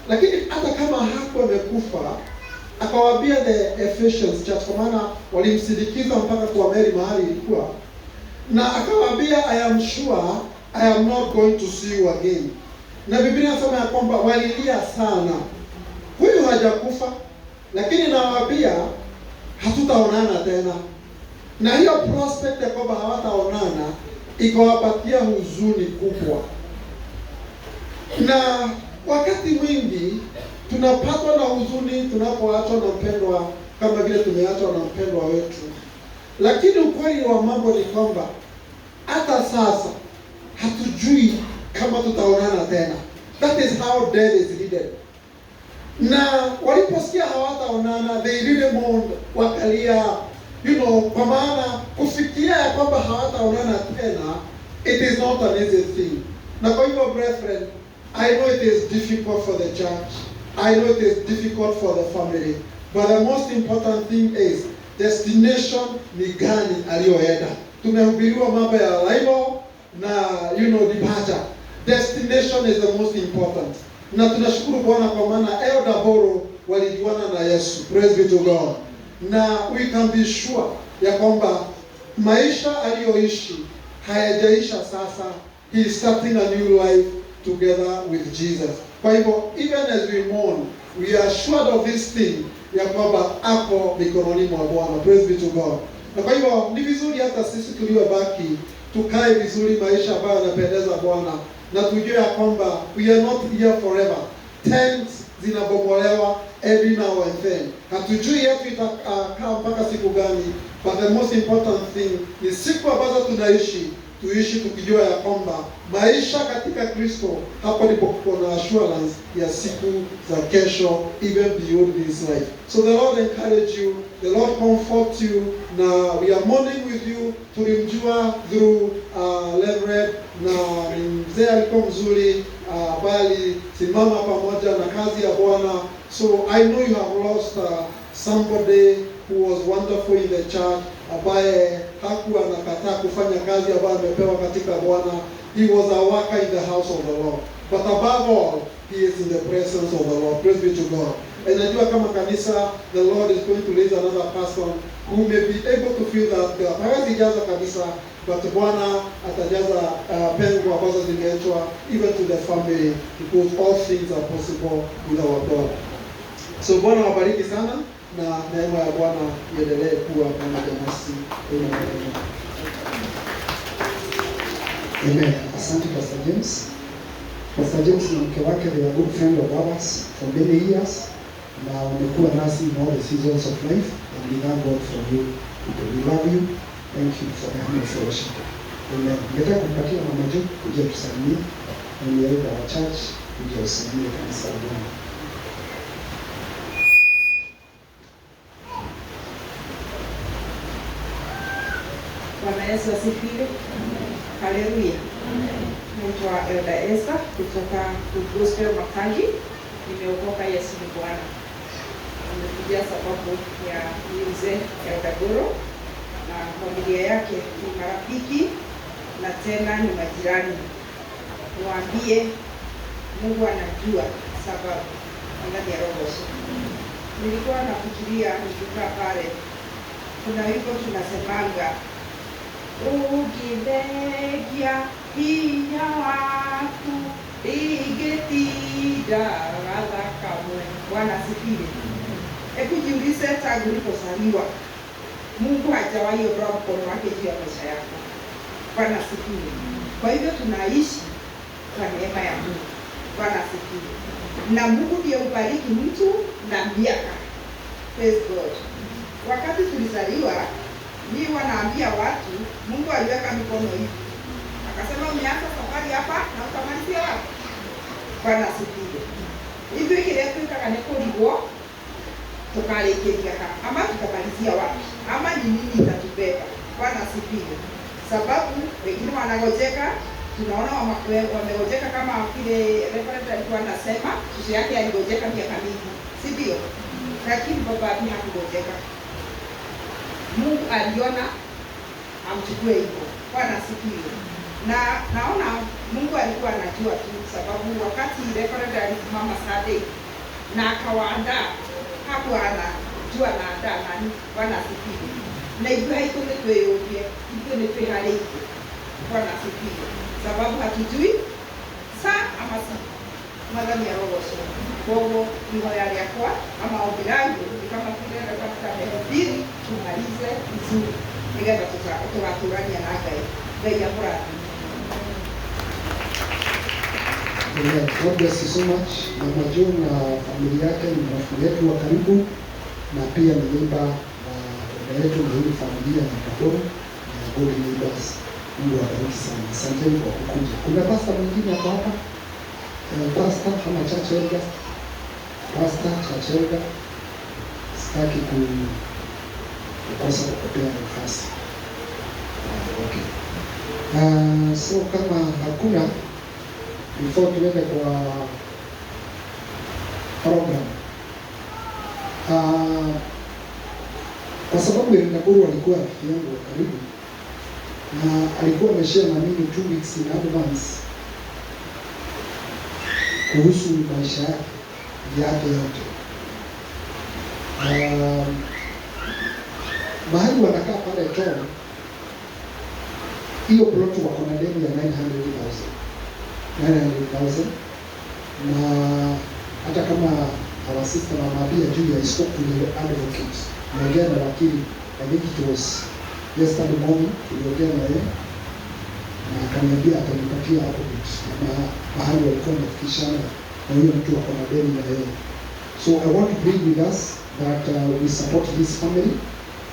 Lakini hata kama hakuwa amekufa, akawaambia the Ephesians church, kwa maana walimsindikiza mpaka kwa meli mahali ilikuwa, na akawaambia, "I am sure I am not going to see you again." Na Biblia inasema ya kwamba walilia sana, huyu hajakufa, lakini nawaambia hatutaonana tena. Na hiyo prospect ya kwamba hawataonana ikawapatia huzuni kubwa. Na wakati mwingi tunapatwa na huzuni tunapoachwa na mpendwa, kama vile tumeachwa na mpendwa wetu, lakini ukweli wa mambo ni kwamba hata sasa hatujui kama tutaonana tena. That is how death is needed. Na waliposikia hawataonana, they really mourned, wakalia, kwa maana kufikiria ya kwamba hawataonana tena, it is not an easy thing. Na kwa hivyo brethren, I know it is difficult for the church. I know it is difficult for the family. But the most important thing is destination ni gani aliyoenda. Tumehubiriwa mambo ya arrival na departure. Destination is the most important. Na tunashukuru Bwana kwa maana Elder Boro walijuana na Yesu. Praise be to God. Na we can be sure ya kwamba maisha aliyoishi hayajaisha sasa. He is starting a new life together with Jesus. Kwa hivyo even as we mourn, we are assured of this thing ya kwamba ako mikononi mwa Bwana. Praise be to God. Na kwa hivyo ni vizuri hata sisi tuliobaki tukae vizuri maisha ambayo yanapendeza Bwana na tujue ya kwamba we are not here forever. Tents zinabomolewa every now and then. Hatujui yetu itakaa mpaka siku gani, but the most important thing ni siku ambazo tunaishi tuishi tukijua ya kwamba maisha katika Kristo, hapo ndipo kuna assurance ya siku za kesho, even beyond this life. So the Lord encourage you, the Lord comfort you, na we are mourning with you. Tulimjua through Reverend, na ni mzee alikuwa mzuri, bali simama pamoja na kazi ya Bwana. So I know you have lost somebody who was wonderful in the church, ambaye hakuwa anakataa kufanya kazi ambayo amepewa katika Bwana. He was a worker in the house of the Lord. But above all, he is in the presence of the Lord. Praise be to God. And najua kama kanisa, the Lord is going to raise another person who may be able to fill that gap. Hawezi jaza kabisa, but Bwana atajaza pengo ambazo zimeachwa even to the family, because all things are possible with our God. So Bwana wabariki sana na neema ya Bwana iendelee kuwa pamoja nasi. Amen. Amen. Asante, Pastor James. Pastor James na mke wake, they are good friend of ours for many years na wamekuwa nasi in all the seasons of life, and we thank God for you. We love you. Thank you for the humble fellowship. Amen. Ningetaka kumpatia Mama Jo kuja tusalimie, na ni elder wa church, kuja usalimie kanisa la Bwana. Bwana Yesu asifiwe. Haleluya. Naitwa Elda Esther kutoka Gospel Makangi. Nimeokoka, Yesu ni Bwana. Nimekuja sababu ya huyu mzee Elda Goro na familia yake, ni marafiki na tena ni majirani. Niwaambie, Mungu anajua sababu ndani ya roho. Nilikuwa nafikiria nikikaa pale, kuna wimbo tunasemanga, "Ũngĩthengia hinya waku ndingĩtinda gatha kamwe." Bwana asifiwe. Hebu jiulize, tangu ulipozaliwa Mungu hajawahi ondoa mkono wake juu ya maisha yako. Bwana asifiwe. Kwa hivyo tunaishi kwa neema ya Mungu. Bwana asifiwe. Na Mungu ndiye ubariki mtu na miaka. Praise God. Wakati tulizaliwa, mi wanaambia watu, Mungu aliweka mikono hivi. Akasema, "Umeanza safari hapa na utamalizia wapi?" Bwana asifiwe. Ithuĩ kĩrĩa twĩkaga nĩ kũrigwo tukarĩkĩria ha ama tutamalizia wapi ama ni nini itatubeba. Bwana asifiwe. Sababu wengine wanagojeka, tunaona wamegojeka kama vile reverend alikuwa anasema, shushu yake aligojeka miaka mingi, si ndio? Lakini baba yake hakugojeka. Mungu aliona amchukue hivyo. Bwana asifiwe. Na naona Mungu alikuwa anajua tu, sababu wakati reverend alisimama Sunday na akawaandaa, hakuwa anajua anaandaa nani. Bwana asifiwe. Na ithuĩ haitũ nĩ twĩyũrie, ithuĩ nĩ twĩharĩirie. Bwana asifiwe. Sababu hatujui saa ama siku. Mwathani arogocwo. Koguo ihoya rĩakwa ama ombi langu ni kama vile Reverend amehubiri, tumalize vizuri nĩgetha tũgatũrania na Ngai. Ngai amũrathime. Amen. God bless you so much. Mama Jo na familia yake ni marafiki yetu wa karibu na pia ni neighbor na dada yetu na hii familia ya Kadoro na good neighbors. Mungu awabariki sana. Asanteni kwa kukuja. Kuna pastor mwingine hapa hapa? Pastor ama church elder? Pastor, church elder. Sitaki kukosa kukupea nafasi. Okay. So kama hakuna, before tuende kwa program. Kwa sababu Elder Goro alikuwa rafiki yangu wa karibu na alikuwa ameshare na mimi 2 weeks in advance kuhusu maisha yake yote. Mahali wanakaa pale town, hiyo plot wako na deni ya 900,000. 900,000, na hata kama our sister Mama Abia juu ya spoke to the advocate, niongea na wakili, I think it was yesterday morning, tuliongea na yeye na akaniambia atanipatia update na mahali walikuwa wamefikishana na huyo mtu wako na deni na yeye. So I want to plead with us that we support this family,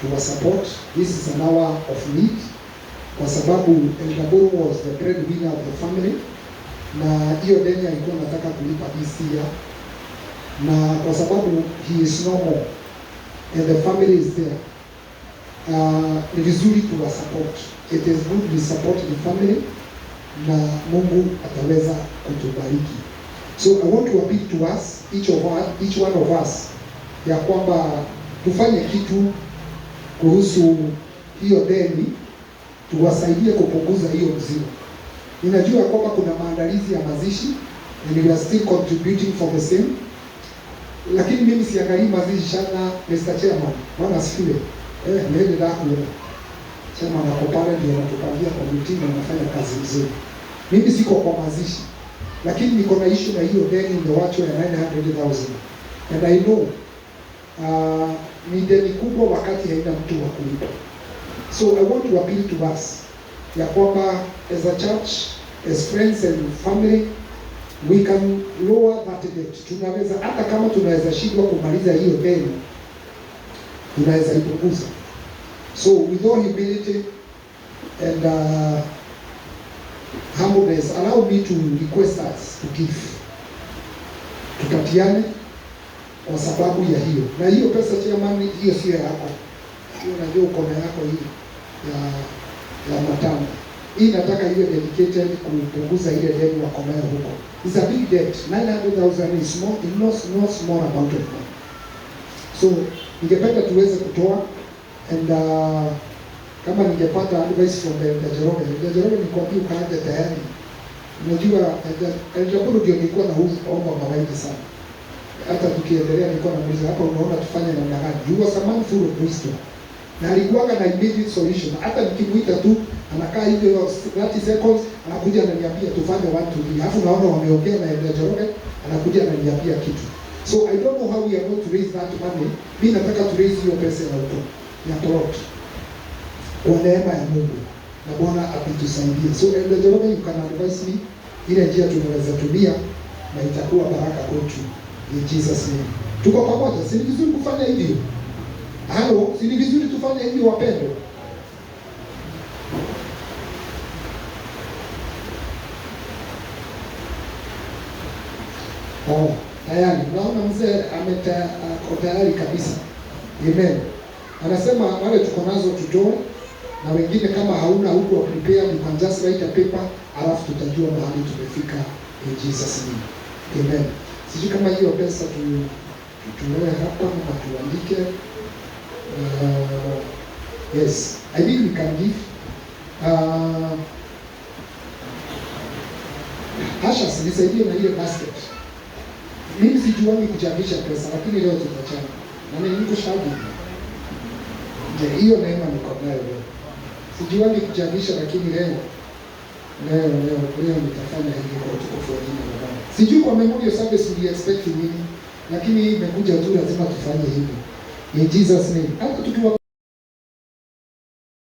to support. This is an hour of need, kwa sababu Elder Goro was the breadwinner of the family, na hiyo deni alikuwa anataka kulipa this year, na kwa sababu he is no more and the family is there, ni vizuri tuwa support. It is good we support the family na Mungu ataweza kutubariki. So I want to appeal to us, each one of us, ya kwamba tufanye kitu kuhusu hiyo deni, tuwasaidie kupunguza hiyo mzigo. Ninajua kwamba kuna maandalizi ya mazishi and we are still contributing for the same, lakini mimi siangalii mazishi sana, Mr. Chairman. Bwana asifiwe. Mimi ndakuona chairman ako pale, ndio anatupangia committee na anafanya kazi nzuri. Mimi siko kwa mazishi, lakini niko na issue na hiyo deni imewachwa ya 900,000 and I know ni deni kubwa wakati haina mtu wa kulipa. So I want to appeal to us ya kwamba as a church, as friends and family, we can lower that debt. Tunaweza, hata kama tunaweza shindwa kumaliza hiyo deni, tunaweza ipunguza. So with all humility and humbleness, allow me to request us to give. Tupatiane kwa sababu ya hiyo. Na hiyo pesa, chairman, hiyo sio yako. Hiyo najua uko na yako hii ya matano. Hii nataka iwe dedicated kupunguza ile deni wako nayo huko. It's a big debt. 900,000 is small, not small amount of money. So ningependa tuweze kutoa and kama ningepata advice from Elder Njoroge. Elder Njoroge, nikwambia ukaanze tayari. Unajua Elder Buru ndio nilikuwa na omba mawaidha sana. Hata tukiendelea nilikuwa namuuliza, hapa unaona tufanye namna gani? He was a man full of wisdom. Na alikuwaga na immediate solution. Hata nikimuita tu anakaa hivyo 30 seconds, anakuja ananiambia tufanye 1 2 3. Alafu naona wameongea na Elder Njoroge, anakuja ananiambia kitu. So I don't know how we are going to raise that money. Mimi nataka tu raise hiyo pesa ya huko ya plot kwa neema ya Mungu na Bwana akitusaidia. So Elder Njoroge, you can advise me ile njia tunaweza tumia na itakuwa baraka kwetu in Jesus name. Tuko pamoja, si ni vizuri kufanya hivyo? Halo, si ni vizuri tufanye hivyo wapendwa? Oh, tayari. Naona mzee ako tayari kabisa. Amen. Anasema wale tuko nazo tutoe, na wengine kama hauna huko prepare, you can just write a paper, alafu tutajua mahali tumefika in Jesus name. Amen. Sijui kama hiyo pesa tutoe hapa ama tuandike. Yes, I think we can give. Asha, nisaidie na ile basket. Mimi sijuangi kuchangisha pesa, lakini leo tutachanga. Na mimi niko shahidi. Je, hiyo neema niko nayo leo. Sijuangi kuchangisha, lakini leo leo leo leo nitafanya hivi kwa utukufu wa jina la Bwana. Sijui kwa memorial service we expect nini, lakini hii imekuja tu, lazima tufanye hivi. In Jesus name. Hata tukiwa